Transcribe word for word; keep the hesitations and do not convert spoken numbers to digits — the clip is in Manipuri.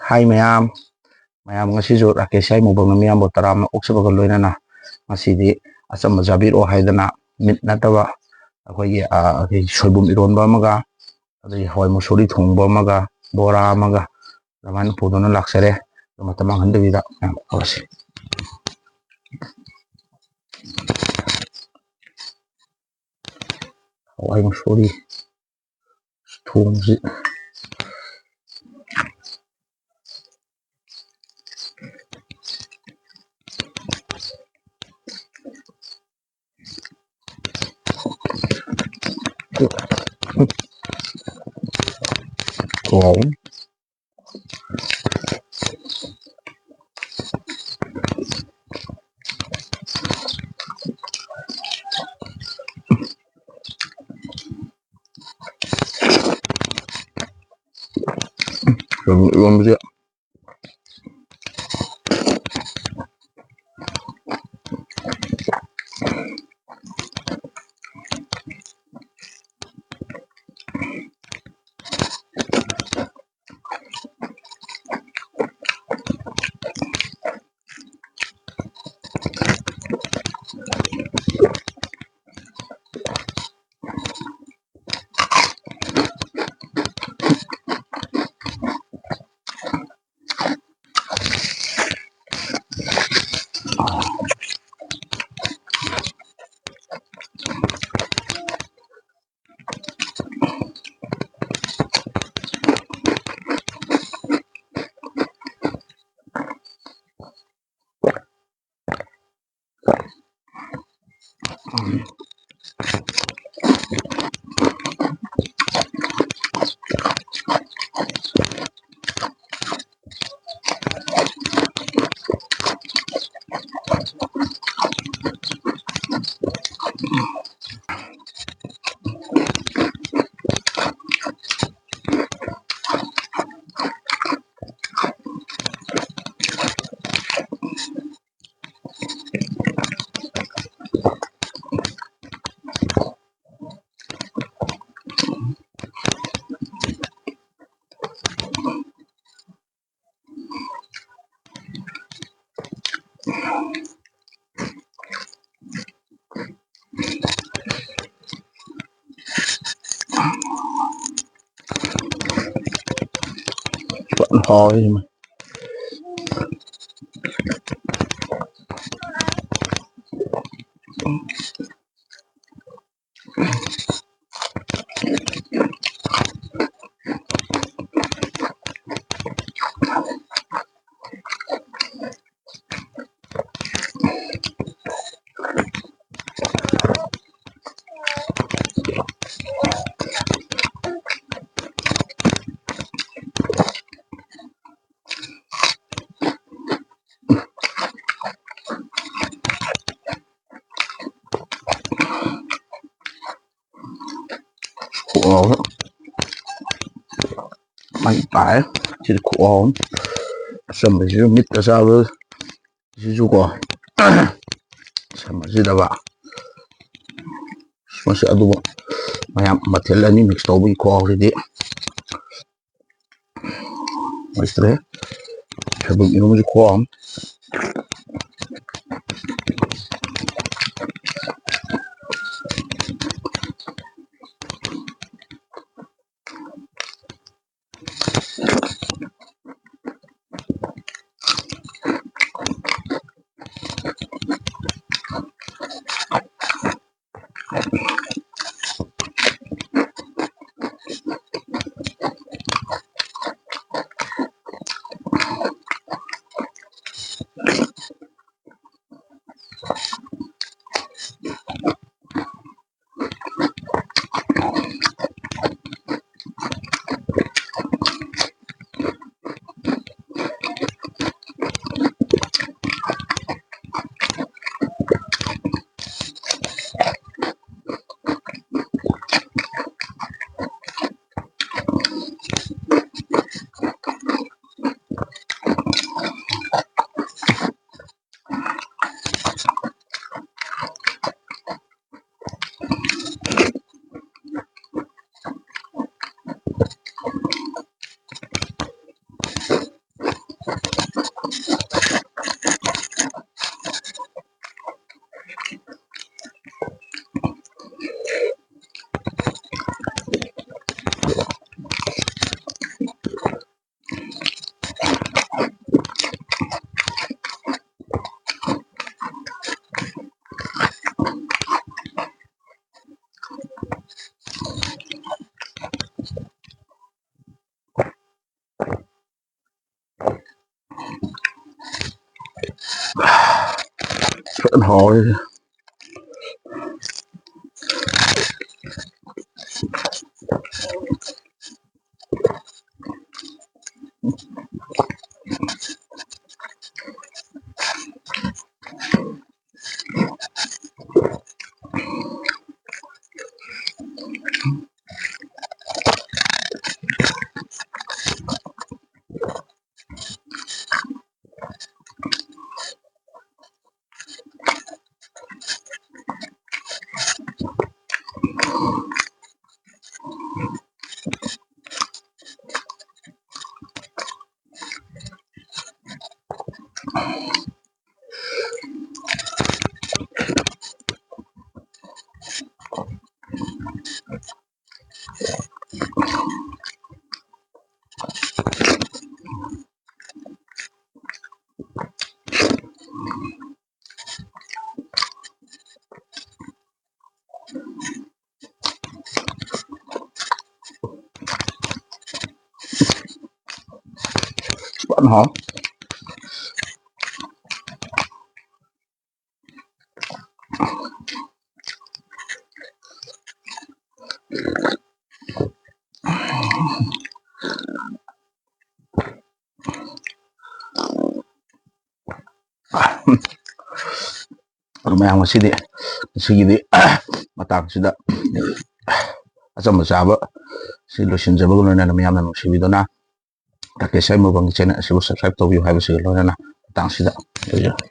ꯍꯥꯏ ꯃꯌꯥꯝ, ꯃꯌꯥꯝ ꯉꯁꯤꯁꯨ ꯔꯥꯀꯦꯁ ꯍꯥꯏ ꯃꯨꯛꯕꯥꯡꯅ ꯃꯤꯌꯥꯝꯕꯨ ꯇꯔꯥꯝꯅ ꯑꯣꯛꯆꯕꯒ ꯂꯣꯏꯅꯅ ꯉꯁꯤꯗꯤ ꯑꯆꯝꯕ ꯆꯥꯕꯤꯔꯛꯑꯣ ꯍꯥꯏꯗꯅ ꯃꯤꯠ ꯅꯠꯇꯕ ꯑꯩꯈꯣꯏꯒꯤ, ꯑ, ꯑꯩꯈꯣꯏꯒꯤ ꯁꯣꯏꯕꯨꯝ ꯏꯔꯣꯟꯕ ꯑꯃꯒ, ꯑꯗꯒꯤ ꯍꯋꯥꯏ ꯃꯨꯁꯣꯔꯤ ꯊꯣꯡꯕ ꯑꯃꯒ, ꯕꯣꯔꯥ ꯑꯃꯒ ꯑꯗꯨꯃꯥꯏꯅ ꯄꯨꯗꯨꯅ ꯂꯥꯛꯆꯔꯦ꯫ ꯑꯗꯨ ꯃꯇꯝ ꯃꯥꯡꯍꯟꯗꯕꯤꯗ ꯃꯌꯥꯝ ꯍꯧꯔꯁꯤ꯫ ꯍꯋꯥꯏ ꯃꯨꯁꯣꯔꯤ ꯊꯣꯡꯕꯁꯤ꯫ ꯍꯥꯎ꯫ ꯁꯣꯏꯕꯨꯝ ꯏꯔꯣꯟꯕꯁꯦ꯫ ꯐꯖꯅ ꯍꯥꯎꯔꯦ ꯁꯤꯃ꯫ ꯈꯨꯍꯥꯎ ꯑꯃ꯫ ꯃꯩ ꯇꯥꯏ꯫ ꯁꯤꯗꯤ ꯈꯨꯍꯥꯎ ꯑꯃ꯫ ꯑꯆꯝꯕꯁꯤꯁꯨ ꯃꯤꯠꯇ ꯆꯥꯕ ꯁꯤꯁꯨꯀꯣ꯫ ꯁꯝꯅꯁꯤꯗꯕ꯫ ꯃꯁꯤ ꯑꯗꯨꯕꯨ ꯃꯌꯥꯝ ꯃꯊꯦꯜ ꯑꯅꯤ mix ꯇꯧꯕꯒꯤ ꯈꯨꯍꯥꯎꯁꯤꯗꯤ꯫ ꯂꯣꯏꯁꯤꯜꯂꯦ꯫ ꯁꯣꯏꯕꯨꯝ ꯏꯔꯣꯝꯕꯁꯤ ꯈꯨꯍꯥꯎ ꯑꯃ꯫ ꯐꯖꯅ ꯍꯥꯎꯔꯦ꯫ ꯐꯖꯅ ꯍꯥꯎ꯫ ꯑꯗꯨ ꯃꯌꯥꯝ, ꯉꯁꯤꯗꯤ, ꯉꯁꯤꯒꯤꯗꯤ ꯃꯇꯥꯡꯁꯤꯗ ꯑꯆꯝꯕ ꯆꯥꯕ ꯁꯤ ꯂꯣꯏꯁꯤꯟꯖꯕꯒ ꯂꯣꯏꯅꯅ ꯃꯌꯥꯝꯅ ꯅꯨꯡꯁꯤꯕꯤꯗꯨꯅ ꯇꯥꯀꯦꯁ ꯃꯨꯛꯕꯥꯡꯒꯤ ꯆꯦꯅꯦꯜ ꯑꯁꯤꯕꯨ subscribe ꯇꯧꯕꯤꯌꯨ ꯍꯥꯏꯕꯁꯤꯒ ꯂꯣꯏꯅꯅ ꯃꯇꯥꯡꯁꯤꯗ ꯂꯣꯏꯖꯔꯦ꯫